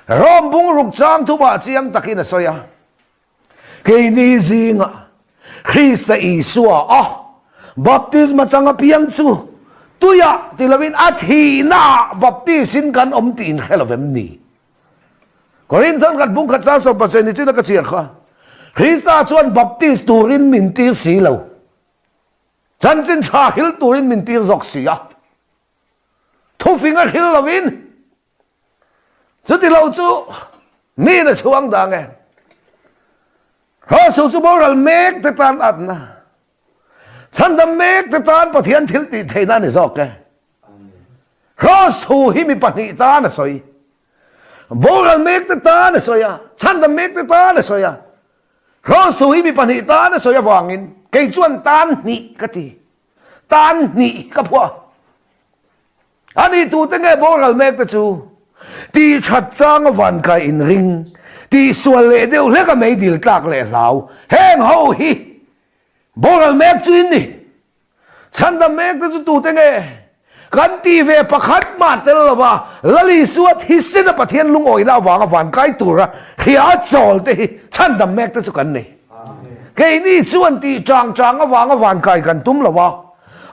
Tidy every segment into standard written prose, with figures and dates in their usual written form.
Rom bungruk chang thumah chiang takin a sawi a, Keini zingah Krista Isua a baptisma chang apiang chu tuiah ti lovin a thihnaah baptis-in kan awm tih inhre lo vem ni? Korinthian khat bung khat chang 17 ni chin a ka chhiar kha, Krista chuan baptis turin min tir si lo, chanchin tha hril turin min tir zawk si a, thufing a hril lovin Chuti lo chu mi na chhuang dang e. Hrawsu chu boral mek te tan atna. Chhandam mek te tan Pathian thil tih theihna a ni zawk e. Hrawsu hi mi pahnih tan a sawi. Boral mek te tan a sawi a, chhandam mek te tan a sawi a. Hrawsu hi mi pahnih tan a sawi avangin kei chuan tan hnih ka ti. Tan hnih ka phuah. A ni tute nge boral mek te chu? Tih that chang a van kai inring, tih sual leh deuh hlek a meidil tlak leh hlau. Heng ho hi boral mek chu in ni. Chhandam mek te chu tute nge? Kan tih ve pakhat mah tel lova Lal Isua thisen a Pathian lungawihna avanga van kai tura hria a chawl te hi chhandam mek te chu kan ni. Keini chuan tih chang chang avanga van kai kan tum lova,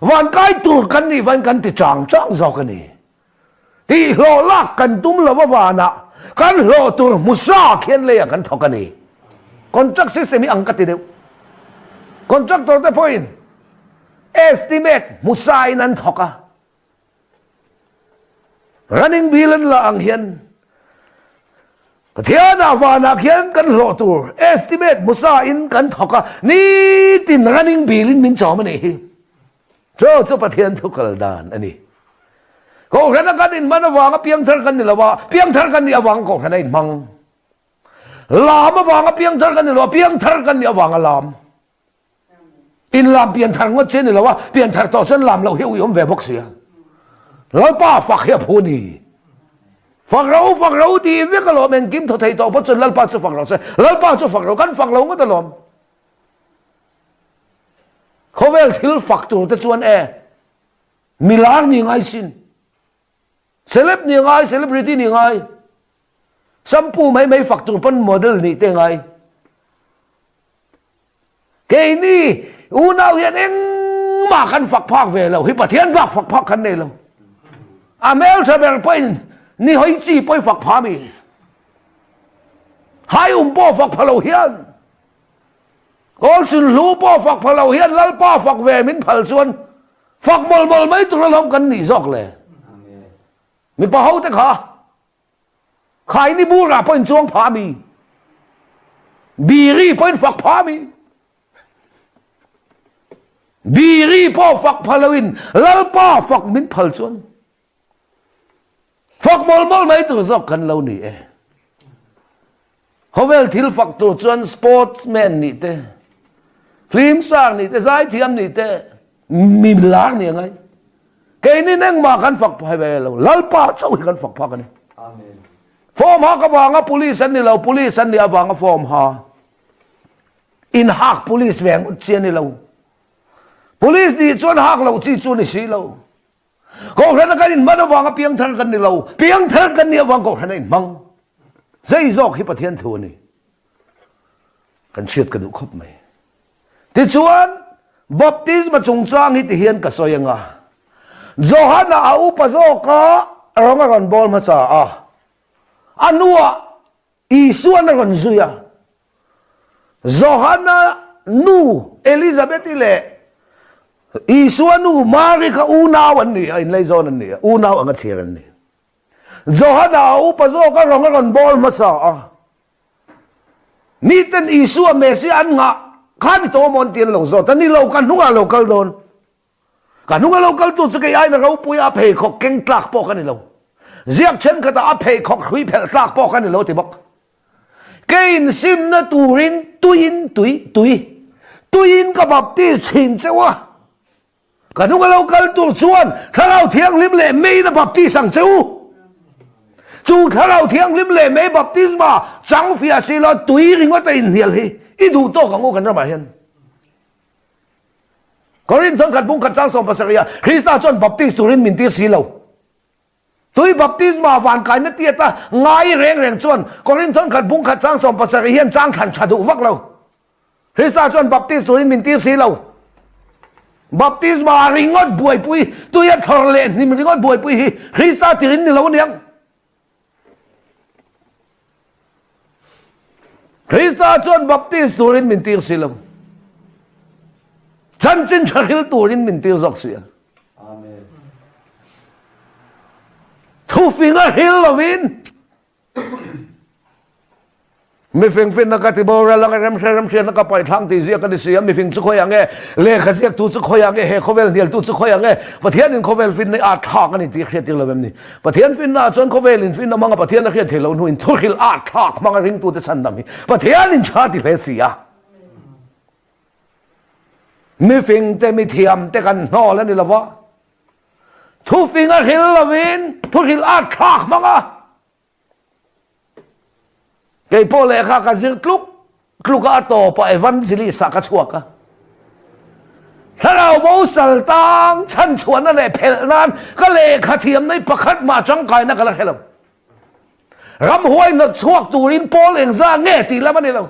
Van kai tur kan nih vain kan ti chang chang zawk a ni. Tih hlawh lak kan tum lo a vanah kan hlawh tur hmusa khian leiah kan thawk a ni. Contract system hi ang ka ti deuh. Contractor te pawhin estimate hmusa in an thawk a. Running bill an la ang hian Pathianah vanah khian kan hlawh tur estimate hmusa in kan thawk a, nitin running bill in min chawm a nih hi. Chu chu Pathian thu kal dan a ni. Kohhrana kan inhman avanga piangthar kan ni lo a, piangthar kan nih avanga kohhrana inhmang. Lam avanga piangthar kan ni lo a, piangthar kan nih avanga lam. Inlam pianthar ngawt che ni lo a, pianthar tawh chuan lam loh hi ui awm ve bawk sia. Lalpa fak hi a phu ni. Fak ro fak ro tih vek alawm engkim thaw thei tawh pawh chuan Lalpa chu fak ro se. Lalpa chu fak ro kan fak lo ngawt alawm. Khawvel thil fak tur te chuan e milar ni ngai sin. Celeb ni ngai, celebrity ni ngai. Shampoo mai mai fak tur pawn model nih te ngai. Keini unau hian engmah kan fak phak ve lo hi Pathian bak fak phak kan nei lo. A hmeltha ber pawhin ni hawi chi pawhin fak pha mi. Hai um pawh fak pha lo hian Kawl sunhlu pawh fak pha lo hian Lalpa fak ve min phal chuan fak mawl mawl mai tur alawm kan nih zawk le. Mipa ho te kha Khaini burah pawhin chuang pha mi, Biri pawhin fak pha mi, Biri pawh fak pha loin Lalpa fak min phal chuan fak mawl mawl mai tur zawk kan lo ni e. Khawvel thil fak tur chuan sportsman nih te, film star nih te, zaithiam nih te, mi lar nih a ngai. Keini engmah kan fak phai ve lo, Lalpa chauh hi kan fak phak a ni. Form hak avanga police an ni lo, police an nih avanga form ha. In hak police ve ngawt chi a ni lo. Police nih chuan hak loh chi chu ni si lo. Kohhrana kan inhman avanga piangthar kan ni lo, piangthar kan nih avang kohhrana inhmang. Zei zawk hi Pathian thu a ni. Kan hriat ka duh khawp mai. Tichuan, baptisma chungchang hi tihian ka sawi anga, Johana a upa zawka rawng a rawn bawl hmasa a, a hnuah Isuan a rawn zui a. Johana nu Elizabeth-i leh Isua nu Mari kha unau an ni a, inlaizawn an ni a, unau anga chhiar an ni. Johana a upa zawka rawng a rawn bawl hmasa a. Miten Isua Messiah an nghah kha ni tawh maw an ti an lo zawt a, ni lo ka hnungah lo kal dawn. Ka hnunga lo kal tu chu kei aina ropui a pheikhawk keng tlak pawh ka ni lo. Ziak thenkhatah a pheikhawk hrui phelh tlak pawh ka ni lo ti bawk. Kei insimna turin tuiin tui tui tuiin ka baptis thin cheu a. Ka hnunga lo kal tur chuan Thlarau Thianghlim leh meiin a baptis ang che u. Chu Thlarau Thianghlim leh mei baptisma chang fiah si lo tui ringawt a inhnial hi i duh tawk ang u kan ramah hian. Korinth thawnkhat bung khat chang 17 ah Krista chuan baptis turin min tir si lo. Tui baptisma van kaina tiata ngai reng reng chuan Korinth khat bung khat chang 17 hian chang thlan tha duh vak lo. Krista chuan baptis turin min tir si lo. Baptisma ringawt buaipui, tuia thlawr leh hnim ringawt buaipui hi Krista tirin ni lo aniang. Krista chuan baptis turin min tir si lo. Chanchin tha hril turin min tir zawk si a. Amen. Thufinga hril lovin Mifing finna ka ti boral anga remhre remhriatna ka paih thlang tih ziak a ni si a, mifing chu khawi ang e, lehkha ziaktu chu khawi ang e, he khawvel hnialtu chu khawi ang e, Pathianin khawvel finna i at thlak a ni tih hriat tir lo em ni? Pathian finna ah chuan khawvelin finna hmanga Pathian a hriat theih loh hnuin thuhrilh at thlak hmanga ringtute chhandam hi Pathianin tha ti hle si a. Mifingte mithiamte kan hnawl a ni lo va, thufing a hril lovin thuhrilh at thlak hmanga Kei pawh lehkha ka zir tluk tluk a, a tawpah evangelist ah ka chhuak a. Thlarau bo sal tang chhanchhuahna leh phelh nan ka lehkha thiamna hi pakhat mah tangkaina ka la hre lo. Ramhuai hnawt chhuak turin Paul engzah nge tih lam a ni lo.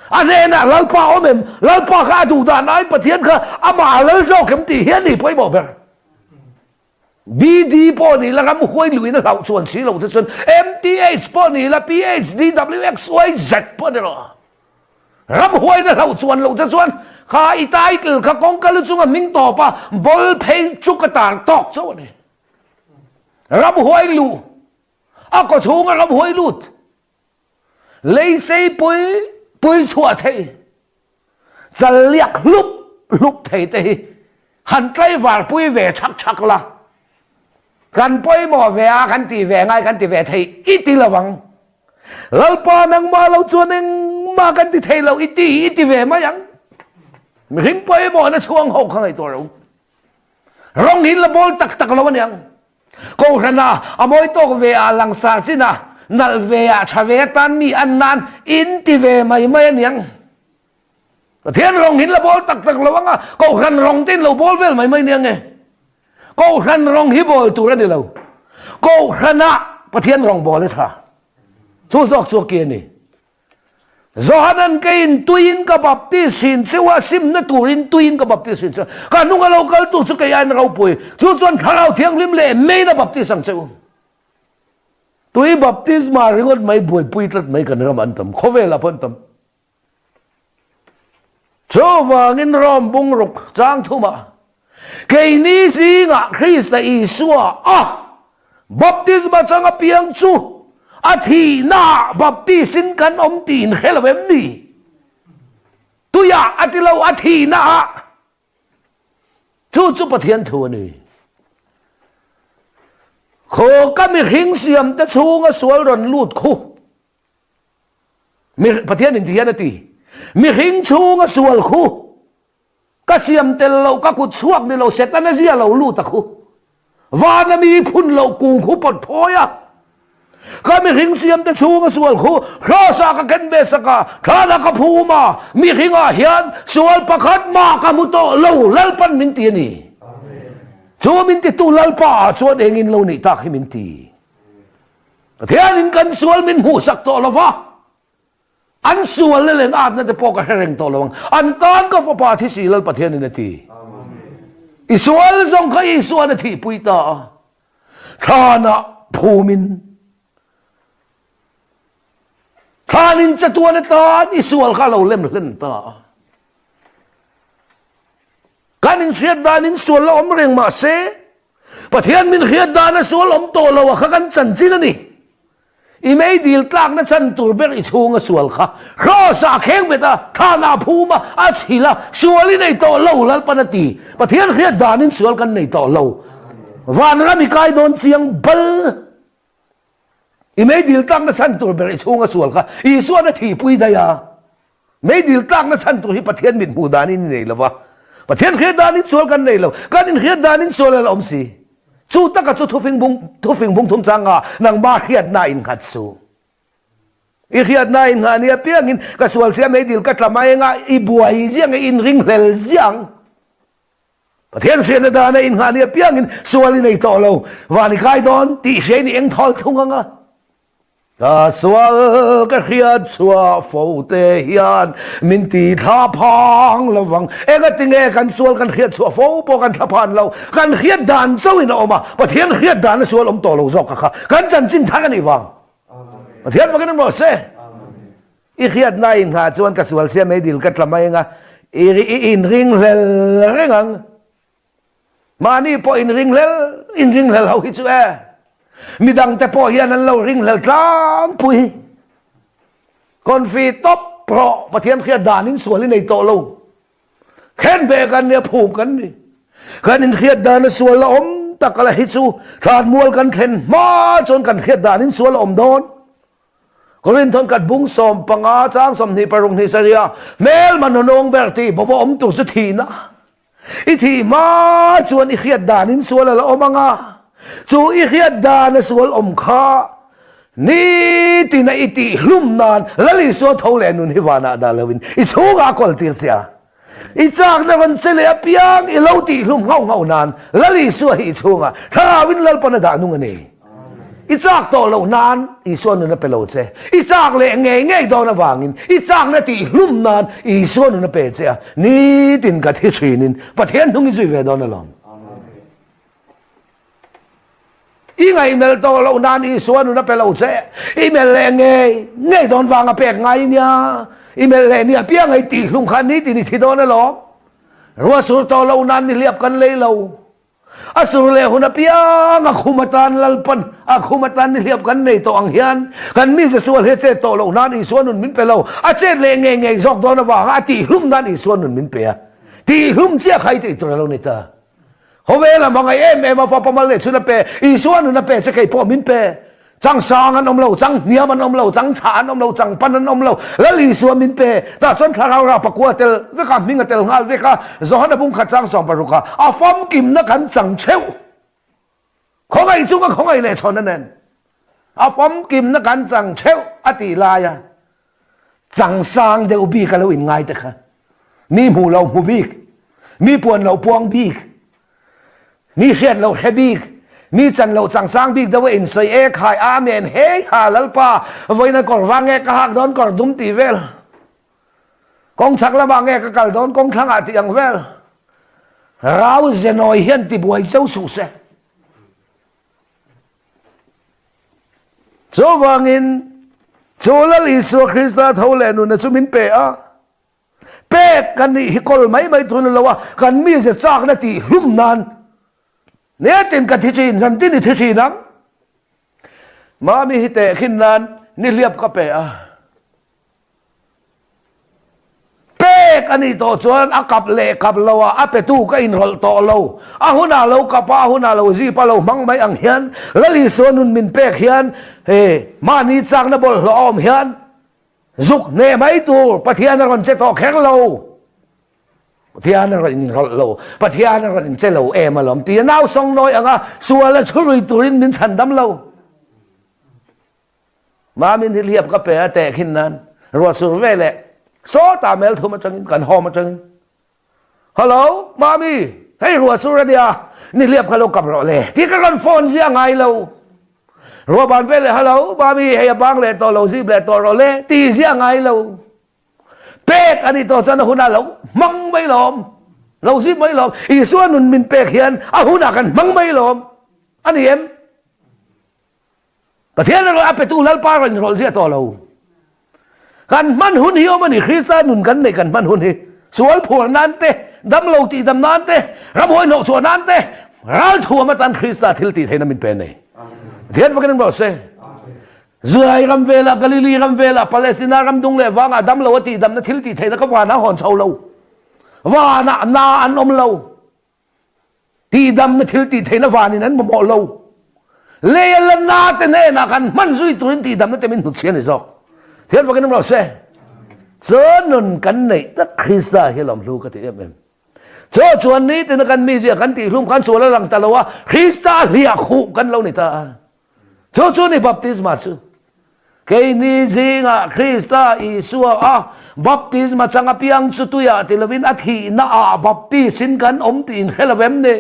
A hnenah Lalpa awm em? Lalpa kha a duh dan aiin Pathian kha amah a lal zawk em tih hi a ni pawimawh ber. BD pawh ni la ramhuai luin a hlauh chuan si lo te chuan MTH pawh ni la PHD WXYZ pawh ni rawh. Ramhuai na hlauh chuan lo te chuan kha i title kha kawngka lu chunga hming tawp a ball phei chu ka tar tawk chauh a ni. Ramhuai luh a kaw chhunga ramhuai lut Leisei pui pui chhuah thei, chal liak hlup hlup thei te hi han tlaivar pui ve chhak chhak la, kan pawimawh ve a, kan ti ve ngai kan ti ve thei i ti lo ang. Lalpa nangmah lo chuan engmah kan ti thei lo i ti i ti ve mai ang. Mihring pawimawhna chhuang ho kha ngaihtuah rawh u. Rawng hi la bawl tak tak lo aniang. Kohhrana a mawi tawk ve ah langsar chin a, nalh ve ah tha ve atan mi an nan in ti ve mai mai aniang. Pathian rawng hin la bawl tak tak lo anga Kohhran rawng te in lo bawl vel mai mai aniang e. Kohhran rawng hi bawl tur a ni lo. Kohhranah Pathian rawng bawl a tha. Chu zawk chu a ki a ni. Johanan keiin tuiin ka baptis thin cheu a, simna turin tuiin ka baptis thin cheu a, ka hnunga lo kal tur chu kei aiin ropui, chu chuan Thlarau Thianghlim leh meiin a baptis ang cheu. Tui baptisma ringawt mai buaipui tlat mai kan ram an tam, khawvelah pawh an tam. Chuvangin Rom bungruk chang thumah Keini zingah Krista Isua a baptisma chang apiang chu a thihnaah baptis-in kan awm tih in hre lo em ni? Tuiah a ti lo, a thihnaah. Chu chu Pathian thu a ni. Khaw ka mihring siamte chhunga sual rawn lut khu. Pathian in ti hian a ti. Mihring chhunga sual khu. Ka siam tel loh ka kut chhuak ni lo Setana zia lo lut a khu. Vana mi phun loh kung khu pawt phawi a. Ka mihring siam te chhung a sual khu Kraws ah ka ken ve sak a, thlan ah ka phum a, mihring ah hian sual pakhat mah ka hmu tawh lo Lalpan min ti a ni. Chu min titu Lalpa ah chuan engin lo nih tak hi min ti. Pathianin kan sual min hmuhsak tawh lo va. An sual le len atna te pawh ka hre reng tawh lo ang. An tan ka fapa thi si Lal Pathianin a ti. I sual zawng kha Isuan a thihpui ta a. Thlanah phumin thlanin chatuan atan i sual kha a lo lem hlen ta a. Kan inhriat danin sual la awm reng mah se, Pathian min hriat dana sual awm tawh lo a kha kan chanchin a ni. I meidil tlakna chan tur ber i chhunga sual kha Kraws-ah a kheng bet a, thlanah a phum a, a chhil a, sual i nei tawh lo Lalpan a ti. Pathian hriat danin sual kan nei tawh lo. Vanram i kai dawn chiang bal. I meidil tlakna chan tur ber i chhunga sual kha Isuan a thihpui daih a. Meidil tlakna chhan tur hi Pathian mit hmuh danin i nei lo va, Pathian hriat danin sual kan nei lo, kan inhriat danin sual a la awm si. Chu taka chu thufing bung thufing bung thum changa nangma hriatna innghat suh. I hriatna inngah ni apiangin ka sual sia meidil ka tla mai anga i buai ziang i inringhlel ziang. Pathian hriatna dana innghah ni apiangin sual i nei tawh lo, van i kai dawn tih hria in i eng thawl thung ang a. Ka sual ka hriat chhuah fo te hian min ti thla phang lo vang. Engatinge kan sual kan hriat chhuah fo pawh kan thla phan lo. Kan hriat dan chauhin a awm a, Pathian hriat dana sual awm tawh lo zawk ka kha kan chanchin thar a nih vang. Pathian fakin awm rawh se. I hriatna inghah chuan ka sual sia meidil ka tla mai anga i inringhlel reng ang. Mahni pawh inringhlel inringhlel ho hi chu e. Midangte pawh hian an lo ringhlel tlangpui. Confi tawp rawh Pathian hriat danin sual i nei tawh lo. Khen ve kan nia phum kan ni. Kan inhriat dana sual la awm tak ala hi chu thlanmual kan thlen hma chuan kan hriat danin sual a awm dawn. Korinthon kat bung 15 chang 26 hnih saria hmelma nunawng ber ti bawpa awm tur chu thihna. I thih hma chuan i hriat danin sual a la awm anga chu i hriat dana sual awm kha nitina i tih hlum nan Lal Isua tho leh nun hi vanah dah loin i chhungah a kawl tir che a. I chakna rawn che leh apiang i lo tih hlum nghauh nghauh nan Lal Isua hi i chhungah Thlarauin Lalpan a dah nung a ni. I chak tawh loh nan Isua nun a pe lo che. I chak leh ngei ngei dawn avangin i chakna tih hlum nan Isua nun a pe che a, nitin ka thi thinin Pathian hnung i zui ve dawn alawm. I ngaihmelh tawh loh nan Isua nun a pe lo che. I melh leh ngei ngei dawn vanga pek ngai nia. I melh leh nia pianga i tih hlum kha nitin i thi dawn alawm. Ruah sur tawh loh nan nihliap kan lei lo. A sur leh hun apiang a khum atan Lalpan a khum atan nihliap kan nei tawh ang hian kan mi Jesual hi a chet tawh loh nan Isua nun min pe lo. A chet leh ngei ngei zawk dawn avanga a tihhlum nan Isua nun min pe a. Tihhlum chiah kha i tih tur a lo ni ta. Khawvel a hmangaih em em a, fapa mal leh chhun a pe, Isua nun a pe che kei pawh min pe. Chang sang an awm lo, chang hniam an awm lo, chang chhah an awm lo, chang pan an awm lo, Lal Isua min pe. Tah chuan thlarau rah pakua a tel vek a, hming a tel nghal vek a, Johana bungkhat chang 16 a, a famkimna kan chang theuh. Khawngaih chunga khawngaih leh chhawn a nen a famkimna kan chang theuh a tih laia chang sang deuh bik a lo inngai te kha mi hmuh lo hmu bik, mi puan lo puang bik, mi hriat lo hre bik, mi chan lo chang sang bik deuh a insawi e khai amen hei ha Lalpa vawiin kawr vang nge ka hak dawn kawr dum tih vel kawng chhak lamah nge ka kal dawn kawng thlangah tih ang vel rau zenawi hian tibuai cheu suh se. Chuvangin chu Lal Isua Krista tho leh nunna chu min pe a, pek kan nih hi kawl mai mai tur ni lo a, kan mize chakna tih hlum nan nitin ka thi thin, zantin i thi thin ang. Mami hi tehkhin nan nihliap ka pe a. Pek a nih tawh chuan a kap leh kap lo a, a petu ka inrawlh tawh lo. A hunah lo kap a, a hunah lo zip a lo hmang mai ang hian Lal Isua nun min pek hian he mahni chakna bawlhhlawh a awm hian zuk hneh mai tur Pathian a rawn che tawh kher lo. Pathian a rawn inrawlh lo, Pathian a rawn inche lo em alawm ti a nau sawng nawi anga sual a chhurui turin min chhandam lo. Mamin hi hliap ka pe a tehkhin nan ruah sur ve leh sawtah mel thum atangin kan home atangin Hello Mami hei ruah sur ania ni hliap kha lo kap rawh le ti ka rawn phone zia ngai lo ruah ban ve leh Hello Mami hei a bang leh tawh lo zip leh tawh rawh le ti zia ngai lo pek ani tawh chuan a hunah lo hmang mai lawm lo zip mai lawm Isua nun min pek hian a hunah kan hmang mai lawm ani em Pathian erawh a petu Lalpa erawh inrawlh ziah tawh lo. Kan hman hun hi awm a ni, Krista nun kan neih kan hman hun hi. Sual phuar nan te, damlo tihdam nan te, ramhuai hnawhchhuah nan te, ralthuam atan Krista thil tih theihna min pe a nei. Pathian fakin an rawh se. Zuai ram velah, Galili ram velah, Palestina ram dung leh vangah damlo a tihdamna thil tih theihna ka vanah hawn chho lo. Vanah na an awm lo. Tihdamna thil tih theihna vanin an mamawh lo. Lei a la na te hnenah kan hman zui turin tihdamna te min hnutchhi a ni zawk. Thian fakin awm rawh se. Chuan nun kan neih tak Krista hi lawmhlu ka ti em em. Chu chuan nitina kan mizia kan tihhlum khan sual a lang ta lo a, Krista hliah khuh kan lo ni ta a. Chu chu ni baptisma chu. Keini zingah Krista Isua a baptisma chang apiang chu tuiah ti lovin a thihnaah baptis-in kan awm tih inhre lo em ni?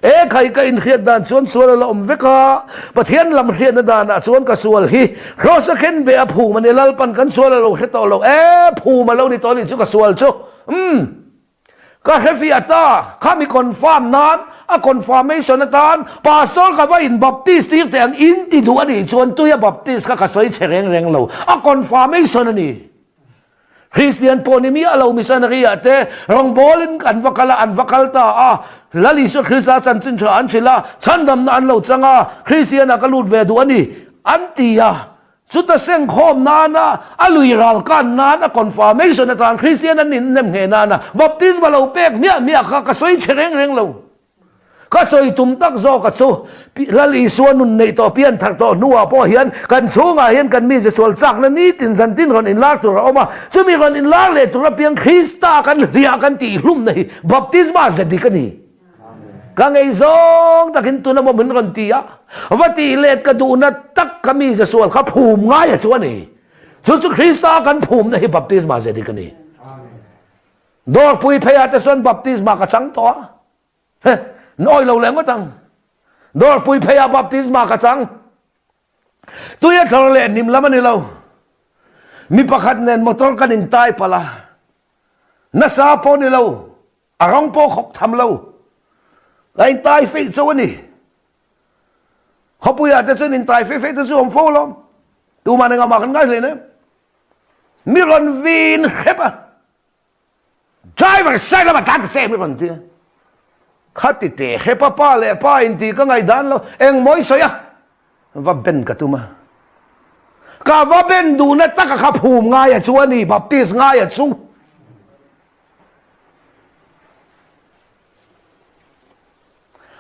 E khai ka inhriat dan chuan sual a la awm vek a, Pathian lam hriatna danah chuan ka sual hi Kraws a khen beh a phum a ni, Lalpan kan sual a lo hre tawh lo e, phum a lo ni tawh a nih chu ka sual chu. Umm. Ka hre fiah ta, kha mi confirm nan, a confirmation atan Pastor ka va in baptist tir teh ang in ti duh a nih chuan tuia baptist kha ka sawi chhe reng reng lo, a confirmation a ni. Kristian pawh ni miah lo missionary ah te rawngbawlin an va kal a, an va kal ta a, Lal Isua Krista chanchin tha an hrilh a, chhandamna an lo chang a, Kristian ah ka lut ve duh a ni an ti a, Chuta sengkhawm nana a lui ral kan nan a confirmation atan Kristian an innem ngheh nana baptisma lo pek hmiah hmiah kha ka sawi chhe reng reng lo. Ka sawi tum tak zawka chu Lal Isua nun neih tawh pian thar tawh hnuah pawh hian kan chhungah hian kan mize sual chakna nitin zantin rawn inlar tur a awm a, chumi rawn inlar leh tur apiang Krista kan hliah kan tihhlumna hi baptisma ze dik a ni. Ka ngei zawng takin tuna maw min rawn ti a, va tih let ka duhna tak ka mize sual kha phum ngai a chu a ni. Chu chu Krista kan phumna hi baptisma ze dik a ni. Dawrpui pheiah te chuan baptisma ka chang tawh a, he, nawi lo leh ngawt ang. Dawrpui pheiah baptisma ka chang. Tui a thlawr leh hnim lam a ni lo. Mi pakhat nen motor kan intai palh a, nasa pawh ni lo. A rawng pawh khawk tham lo. Ka intai feih cho a ni. Khawpuiah te chuan intai feih feih te chu awm fo alawm. Tumah nen amah kan ngai hle nem. Mi rawn vin hrep a. Driver side lama tlan ta che mi rawn ti a. Khati teh hrep a pa leh pa inti ka ngaihdan lo. Engmaw i sawi a? Va ben ka tum a. Ka va ben duhna taka kha phum ngaia chu a ni, Baptist ngaia chu.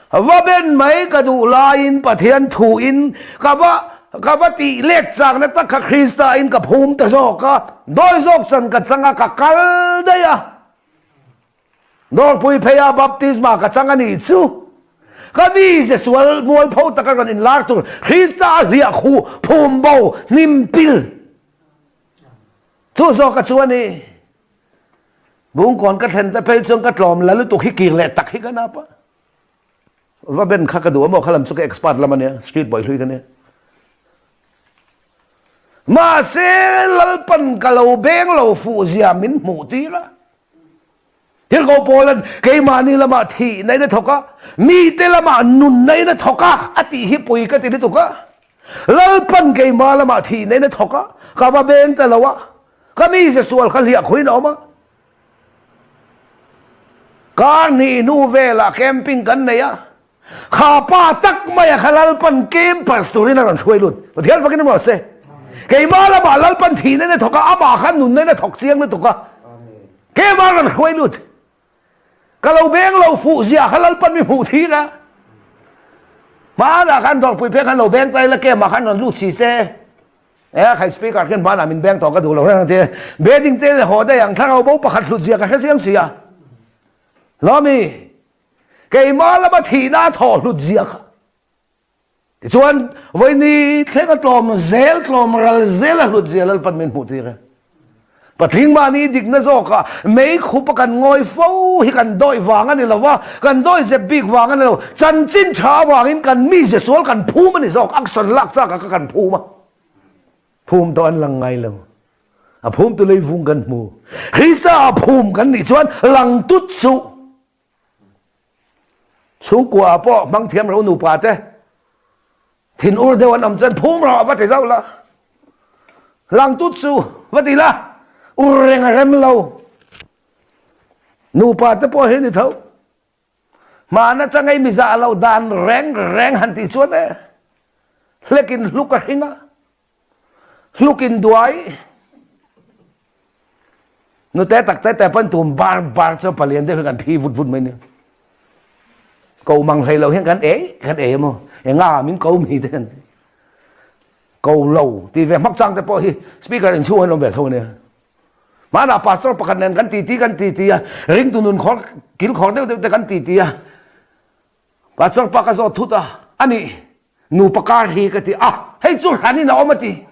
Va ben mai ka duh laiin Pathian thuin ka va ka va tih let chakna tak kha Krista in ka phum ta zawk a, dawi zawk chan ka chang a, ka kal daih a. Dawrpui pheia baptisma ka chang a nih chu. Ka mize sual mualpho taka rawn inlar tur Krista a hliah khuh phum bo hnim pil. Chu zawk a chu a ni. Bungkawn ka thlen te phei chuan ka tlawm la lutuk hi kir leh tak hi ka nap a. Va ben kha ka duh a maw kha lam chu ka expert lam a nia, street boy hlui ka nia. Mahse Lalpan ka lo beng lo fuh zia min hmuh tir a. Thilko Paulan keimahni lamah thihna in a thawk a, mite lamah nunna in a thawk a a tih hi pui ka ti lutuk a. Lalpan keimah lamah thihna in a thawk a, ka va beng ta lo a. Ka mize sual kha hliah khuin a awm a. Kar hnih hnu velah camping kan nei a. Kha pa tak maia kha Lalpan campers turin a rawn hruai lut. Pathian fakin emaw se. Keimah lamah Lalpan thihna in a thawk a, amah kha nunna in a thawk chiang lutuk a. Keimah a rawn hruai lut. Ka lo beng lo fuh zia kha Lalpan mi hmuh thir a. Hmanah khan dawrpui phek khan lo beng ta ila camp ah khan rawn lut si se. E khai speaker khian hmanah min beng tawh ka duh lo reng ang che. Bedding te leh haw daih ang thlarau bo pakhat hlut zia ka hre chiang si a. Lawmi, keimah lama thihna a thawh hlut zia kha. Tichuan, vawiini thleng a tlawm zel, tlawm ral zel a hlut zia Lalpan min hmuh tir e. Patling mahni dikna zawkah mei khupa kan ngawi fo hi kan dawih vang a ni lo va, kan dawih zep bik vang a ni lo. Chanchin tha avangin kan mize sual kan phum a ni zawk, action lak chakah kha kan phum a. Phum tawh an lang ngai lo. A phumtu leivung kan hmu. Krista a phum kan nih chuan lang tut suh. Chhungkua ah pawh hmang thiam ro nupa te thin ur deuh an awm chuan phum rawh va ti zauh la. Lang tut su va ti la. Ur reng a rem lo. Nupa te pawh hi ni tho. Hmaan atanga i mizah lo dan reng reng han tih chuan e hlekin hluk a hring a. Hluk in duai. Nute tak te te pawn tum bar bar chuan palian deuh hi kan phi vut vut mai nia. Ko mang hlei lo hian kan ei kan ei emaw enga min ko mi te kan ti. Ko lo ti ve hmak chang te pawh hi speaker in chhung an awm ve tho ania. Hmanah pastor pakhat nen kan titi kan titi a, ringtu nun khawr kil khawr deuh deuh te kan titi a. Pastor pa ka zawt thut a, ani nupa kar hi ka ti a, hei chu hran in a awm a ti.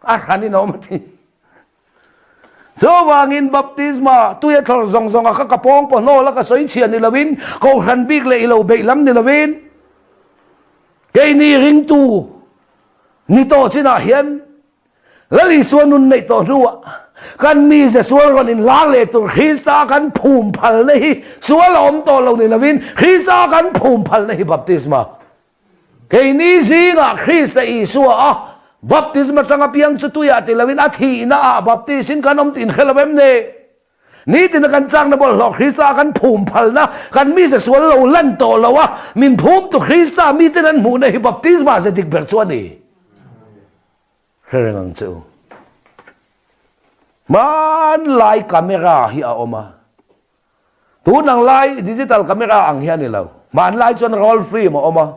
A hranin a awm a ti. Chuvangin baptisma tui a thlawr zawng zawng a kha ka pawng pawh hnawl a ka sawi chhia ni lovin kohhran bik leh i lo beih lam ni lovin keini ringtu ni tawh chinah hian Lal Isua nun neih tawh hnuah kan mize sual rawn inlar leh tur Krista kan phum phalna hi sual a awm tawh lo ni lovin Krista kan phum phalna hi baptisma Keini zingah Krista Isua a baptism atanga piang chu tuiah ti loin a thihnaah baptis-in kan awm tih in hre lo em ni? Nitina kan chakna bawlhhlawh Krista kan phum phalna, kan mize sual lo lan tawh lo a, min phumtu Krista miten an hmuhna hi baptisma ze dik ber chu a ni. Hre reng ang che u. Hmanlai camera hi a awm a. Tun ang lai digital camera ang hi a ni lo. Hmanlai chuan roll film a awm a.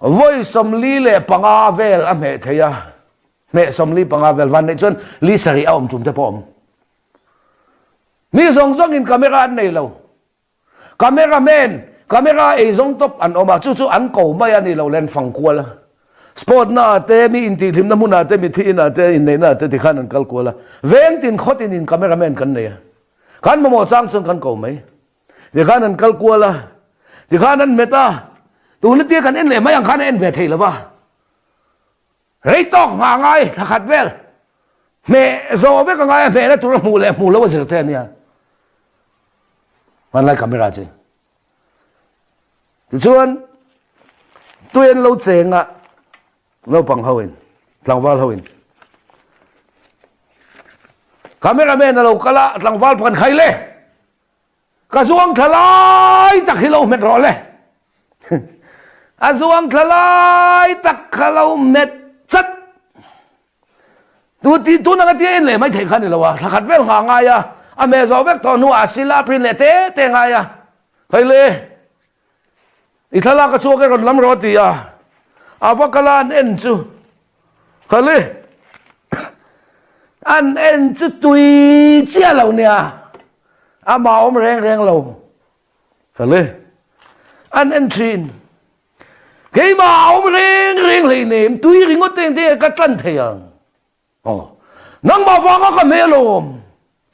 Vawi 45 vel a hmeh thei a. Hmeh 45 vel van neih chuan li sarih a awm tum te pawh a awm. Mi zawng zawngin camera an nei lo. Camera man, camera ei zawng tawp an awm a, chu chu an ko mai a ni lo len fang kual a. Sport na ah te, mi intihhlimna hmun ah te, mithi in ah te, inneihna ah te tikhan an kal kual a. Veng tin khaw tin in camera man kan nei a. Kan mamawh chang chuan kan ko mai. Tikhan an kal kual a, tikhan an hmet a, tuna tia kan en leh mai ang khan a en ve thei lo va. Rei tawk nghah ngai thla khat vel hmeh zawh vek a ngai a, hmehna tur a hmuh leh hmuh lo a zir te a nia. Hmanlai camera chu. Tichuan tui an lo cheng a, naupang ho in, tlangval ho in. Camera man a lo kal a, tlangval pakhat khai le. Ka zuang thla lai tak hi lo hmet rawh le. A zuang thla lai tak kha lo hmet chat. Tu ti tun anga tia en leh mai theih kha ni lo a, thla khat vel nghah ngai a, a hmeh zawh vek tawh hnuah a sila print leh te te ngai a. Hei le. I thlalak a chhuak e rawn lam rawh a ti a, a va kal a an en chu khali an en chu tui chiah lo nia amah awm reng reng lo khali an en thin keimah awm reng reng hleinem tui ringawt eng te ka tlan thei ang. Aw, nangmah vanga ka hmel awm,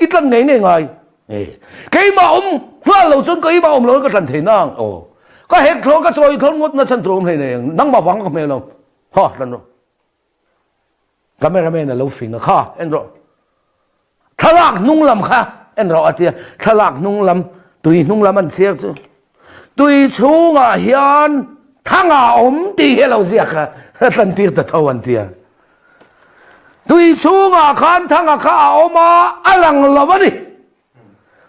i tlan ngei ngei ngai. E, keimah awm nghal lo chuan keimah awm lo in ka tlan thei nang. Aw, ka hek thlawn ka chawi thlawn ngawt na chhan tur awm hlei nei ang, nangmah vanga ka hmel awm. Ha, tlan rawh. Cameraman a lo fing a, kha, en rawh. Thlalak hnung lam kha en rawh a tia, thlalak hnung lam, tui hnung lam an chhiar chu tui chhungah hian thang a awm tih hi a lo ziak a, a tlan tir ta tho an tia. Tui chhungah khan thanga kha a awm a, a lang lo a ni.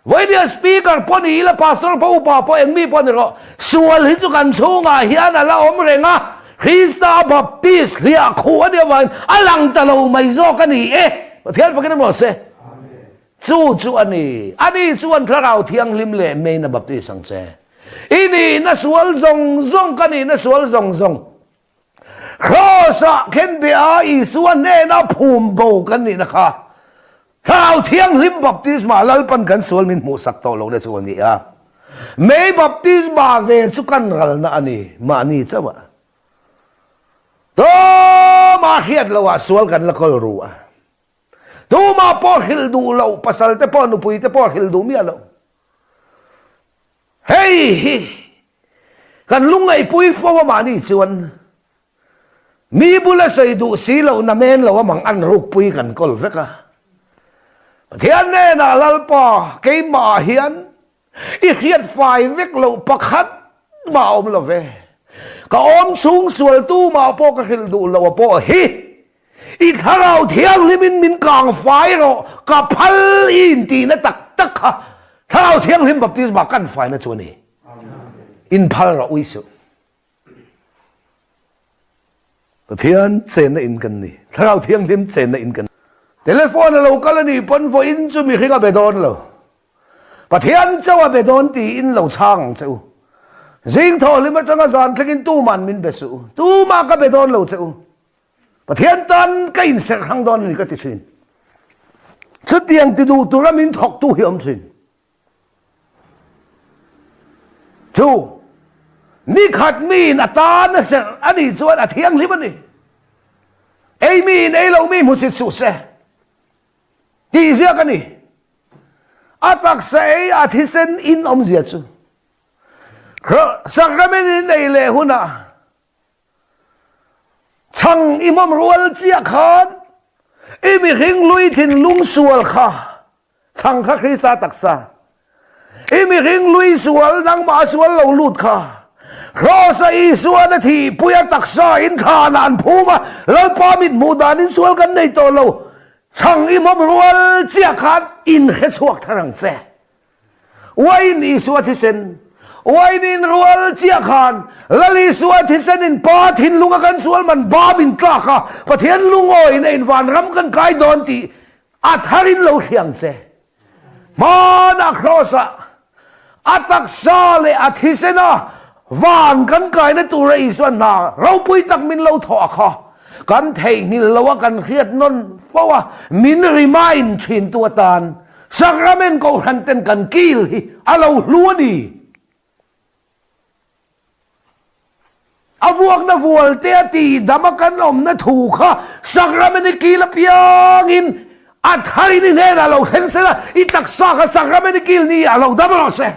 Vawinia speaker pawh ni ila, pastor pawh upa pawh eng mi pawh ni rawh, sual hi chu kan chhungah hian a la awm reng a, Krista baptist hliah khuh a nih avangin a lang ta lo mai zawk a ni e. Pathian fakin a nuam se. Chu chu a ni. Ani chuan Thlarau Thianghlim leh meiin a baptist ang che. I nihna sual zawng zawng, ka nihna sual zawng zawng, Kraws-ah khenbeh a Isua hnena phum bo kan nihna kha Thlarau Thianghlim baptisma Lalpan kan sual min hmuhsak tawh lohna chu a ni a. Mei baptisma ve chu kan ralna a ni, mahni chauh a. Tumah hriat loah sual kan la kawl ru a. Tumah pawh hrilh duh loh, pasal te pawh nupui te pawh hrilh duh miah loh. Hei hi kan lungngaihpui fo a mahni chuan mi bula sawi duh si loh na men lo a mang an rukpui kan kawl vek a. Pathian hnenah Lalpa keimah ah hian i hriat fai vek loh pakhat mah a awm lo ve. Ka awm chhung sual tumah pawh ka hrilh duh loh a pawh hi I Thlarau Thianghlimin min kang fai rawh, ka phal i intihna tak tak kha Thlarau Thianghlim baptisma kan faina chu a ni. Inphal rawh ui suh. Pathian chenna in kan ni. Thlarau Thianghlim chenna in kan ni. Telephone a lo kal a nih pawn vawiin chu mihring a be dawn lo. Pathian chauh a be dawn tiin lo chhang ang che u. Zing thawhhlim atanga zan thlengin tuman min be suh u. Tumah ka be dawn lo che u. Pathian tan ka inserh hrang dawn a ni ka ti thin. Chutiang ti duh tura min thawktu hi a awm thin. Chu. Ni khat miin a tan a serh a nih chuan a thianghlim a ni. Ei miin ei lo mi hmusit suh se tih ziak a ni. A taksa ei a thisen in awmzia chu Sacrament in ei leh hunah chhang i hmawm rual chiah khan i mihring lui thinlung sual kha Chhang kha Krista taksa, i mihring lui sual nangmah a sual lo lut kha Kraws-a Isuan a thihpui a taksa in thlanah an phum a, Lalpa mit hmuh danin sual kan nei tawh lo, chhang i hmawm rual chiah khan in hre chhuak thar ang che. Uain Isua thisen, uain in rual chiah khan Lal Isua thisen in Pa thinlunga kan sual man bam in tlak a, Pathian lungawiin a in vanram kan kai dawn tih A tharin lo hriang che. Hmanah Kraws-ah a taksa leh a thisena van kan kaina tura Isua hna ropui tak min lo thawh a kha kan theihnghilh lo a, kan hriat nawn fo a, min remind thintu atan Sacrament Kohhran ten kan kil hi a lo hlu a ni. A vuakna vualte a tihdam a kan awmna thu kha Sacrament i kil apiangin a tharin i hnenah lo thleng se la, i taksa kha Sacrament i kil ni ah lo dam rawh se.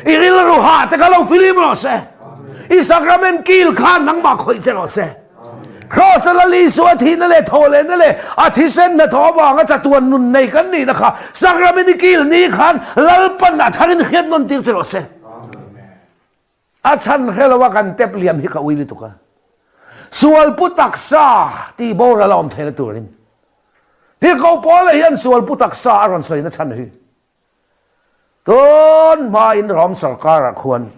I rilru hah te kha lo filim rawh se. I Sacrament kil khan nangmah khawih che rawh se. Kraws a Lal Isua thihna leh thawhlehna leh a thisen hnathawh avanga chatuan nun nei kan nihna kha Sacrament i kil ni khan Lalpan a tharin hriat nawn tir che rawh se. A chhan hre lo a kan tep liam hi ka ui lutuk a. Sual pu taksa tih boral a awm theihna turin Tirhkoh Paula hian sual pu taksa a rawn sawina chhan hi tun hmain Rom sorkarah khuan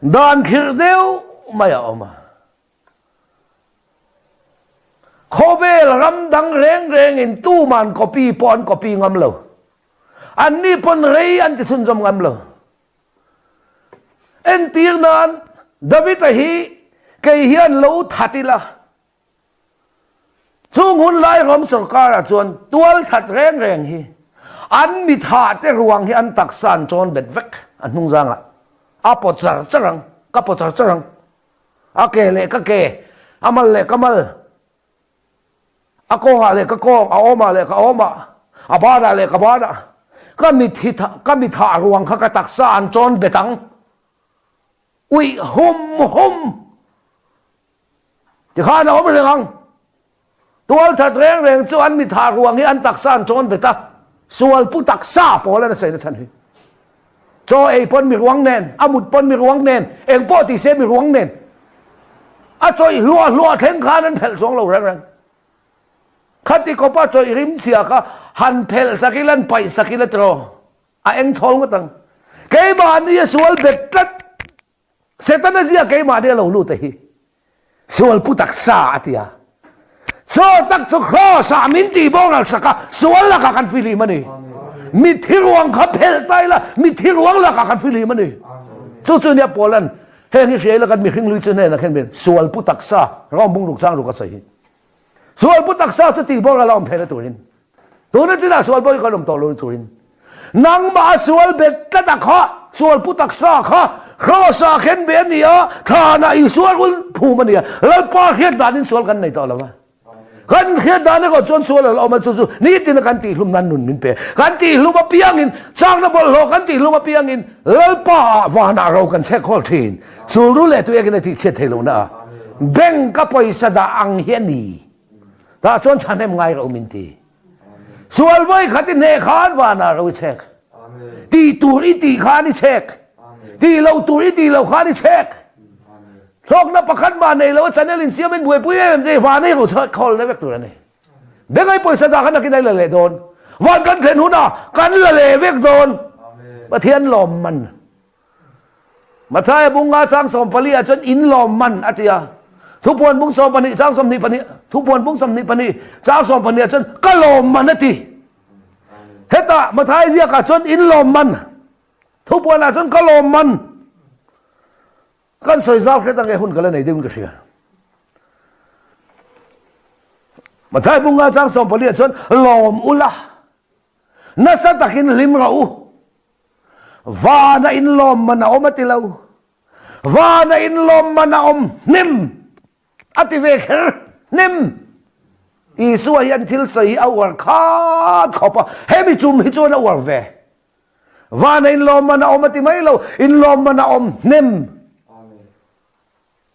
dan khirh deuh mai a awm a. Khawvel ram dang reng rengin tuman copy pawh an copy ngam lo. Anni pawn rei an ti chhunzawm ngam lo. Entir nan David-a hi kei hian lo that ila, chung hun lai Rom sorkar-ah chuan tual that reng reng hi an mithah te ruang hi an taksa an chawn bet vek a hnung zangah a paw char char ang, ka paw char char ang, a ke leh ka ke, a mal leh ka mal. A kawngah leh ka kawng, a awmah leh ka awmah, a banah leh ka banah, ka mithi ka mithah ruang kha ka taksa an chawn bet ang. Uih hum hum tikhan a awm reng ang. Tualthat reng reng chu an mithah ruang hi an taksa an chawn bet a, sual pu taksa pawl an a sawi na chhan hi. Chaw ei pawn mi ruang nen, a mut pawn mi ruang nen, eng pawh ti se mi ruang nen. A chawih hluah hluah thleng khan an phelh chuang lo reng reng. Khati kawpa chawih rim chhia kha han phelh sak ila, han paih sak ila tiraw, a eng thawl ngawt ang. Keimahni a sual bet tlat. Setana zia keimahni a lo lut a hi. Sual pu taksa a ti a. Chaw tak chu Kraws ah min tih boral sak a, sual lakah kan fihlim a ni. Mitthi ruang kha phelh ta ila, mitthi ruang lakah kan fihlim a ni. Chu chu nia Paula'n heng hi hria ila kan mihring lui chu hnenah khan min sual pu taksa Rom bung ruk chang ruk a sawi hi. Sual pu taksa chu tih boral a awm theihna turin Tuna chinah sual pawh hi kan awm tawh lo turin nangmah a sual bet tlat a kha, sual pu taksa kha Kraws-ah khen be a ni a, thlanah Isua rul phum a ni a, Lalpa hriat danin sual kan nei tawh lo a. Kan hriat dan erawh chuan sual a la awm a, chu chu nitina kan tihhlum nan nun min pe. Kan tihhlum apiangin, chakna bawlhhlawh kan tihhlum apiangin Lalpa-ah vanah ro kan chhek hawl thin. Sul ru leh tuiakin a tihchhiat thei lohna a bank-a pawisa dah ang hi a ni. Tah chuan thahnem ngai ro min ti. Sual vawi khat i hneh khan vanah ro i chhek. Tih tur i tih khan i chhek. Tih lo tur i tih lo khan i chhek. Hlawkna pakhat mah nei lo a channel in siam in buaipui em em che van ei ro chhek khawl na vek tur a ni. Bank ai pawisa dah khan nakin ai la leh dawn. Van kan thlen hunah kan la leh vek dawn. Pathian lawmman. Mathaia bunga chang 14 ah chuan in lawm man a ti a. Thupuan bung 12 chang 22 Thupuan bung 22 chang 12 ah chuan ka lawm man a ti. Hetah Mathaia ziakah chuan in lawm man. Thupuan ah chuan ka lawm man. Kan sawi zau hret ange hun ka la nei deuhin ka hria. Mathaia bunga chang 14 ah chuan lawm ula. Nasa takin hlim rawh u. Vana inlawm man a awm a ti lo. Vana inlawmman a awm hnem a ti ve kher hnem. Isua hian thil sawi hi a uar khat khawp a, hemi chum hi chuan a uar ve. Vana inlawmman a awm a ti mai lo, inlawmman a awm hnem.